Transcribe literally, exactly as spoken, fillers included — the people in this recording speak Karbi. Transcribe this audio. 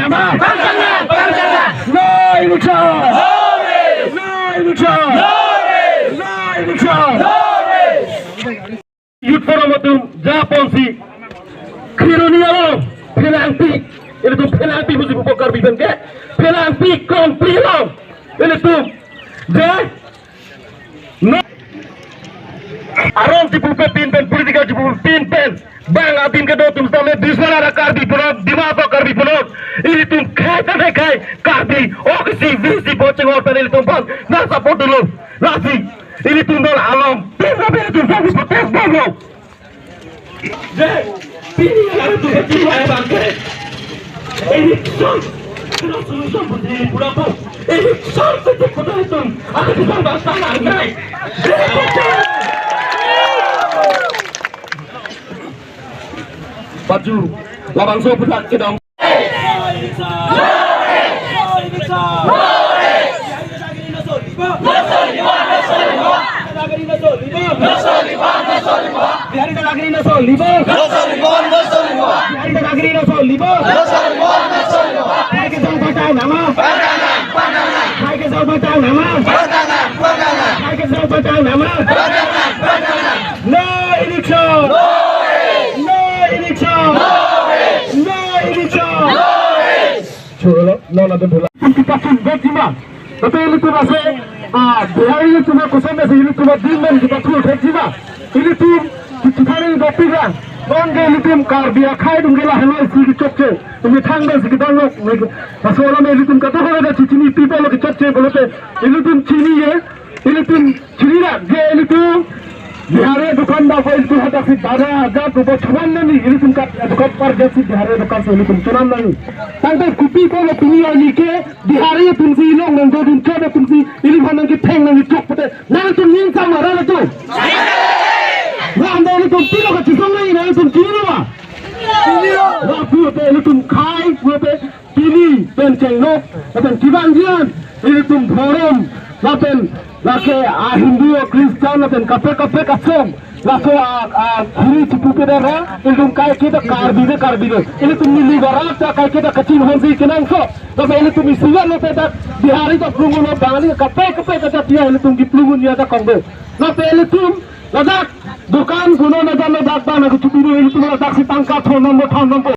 nama? No election! No election! No election! Youth Forum atum japonsi Kheroni along phelangpi, ilitum phelangpi pusi pupo Karbi pen ke, phelangpi Krongpri along ilitum je no arong chipupe pinpen, political chipupe pinpen, bang adim kedo atum sitame Biswanath Karbi punon, Dima Hasao Karbi punon, ilitum khei ta khei Karbi, oxygen V C boching or pen ilitum bang na support dunlo. Lasi ilitum dol along tim rabe ilitum sangsi protest bomlo. Je pini ilitum ke tim abang ke election, election putri pura po, election putri pura ilitum akan kita bangsa nangkai. Baju labangso putar kedong. Bihari ta nagri na so libo. Bihari ta nagri na so libo. Hai ke jong bata nama. Hai ke jong bata nama. Hai ke jong bata nama. No election! No election! No election! Cholo, no, no, no. Tum kita tum bet jima. Tapi ilitum ase, ah, Bihari ilitum koson ase ilitum din men kita tum bet jima. Ilitum kita ni dopik lang. Non ke ilitum Karbi akhei atum ke lahenlo isi kechokche. Ilitum thang dan si kita nok. Pasola me ilitum kata ko ada chinipi pulo kechokche pulote. Ilitum chini ye. Ilitum chini ra, je ilitum Bihari adukan ba ko ilitum hadak si bara aja ko bo chuan nani ilitum kat adukan par je si Bihari adukan si ilitum chuan nani. Tangte kopi ko lo pini ani ke Bihari atum si ilong nangdodun ke atum si ili phan nangketheng nangkechok pute nangtum ning sama ra tu. Ram da ilitum pilo kachisong nani nangtum chini lo ba. Ra pute ilitum khei pute pini pen chenglok, pen kevang jian, ilitum dhorom, Lapen lake a Hindu, a Christian, lapen kaprek kaprek ason, laso a, a khuri chipupe dara, ilitum kaiketa Karbi de, Karbi de. Ilitum neli barat ta kaiketa kachinghonsi kenangsot. Lapen ilitum isiyan lapen dak Bihari ta plungun lo, Bangali, kaprek kaprek ajat ya ilitum kiplungun ya ta kongdo. Lapen ilitum ladak dukan kuno na jalo dak bang na kuchubi ilitum ladaksi tangka thon non bo thon non bo.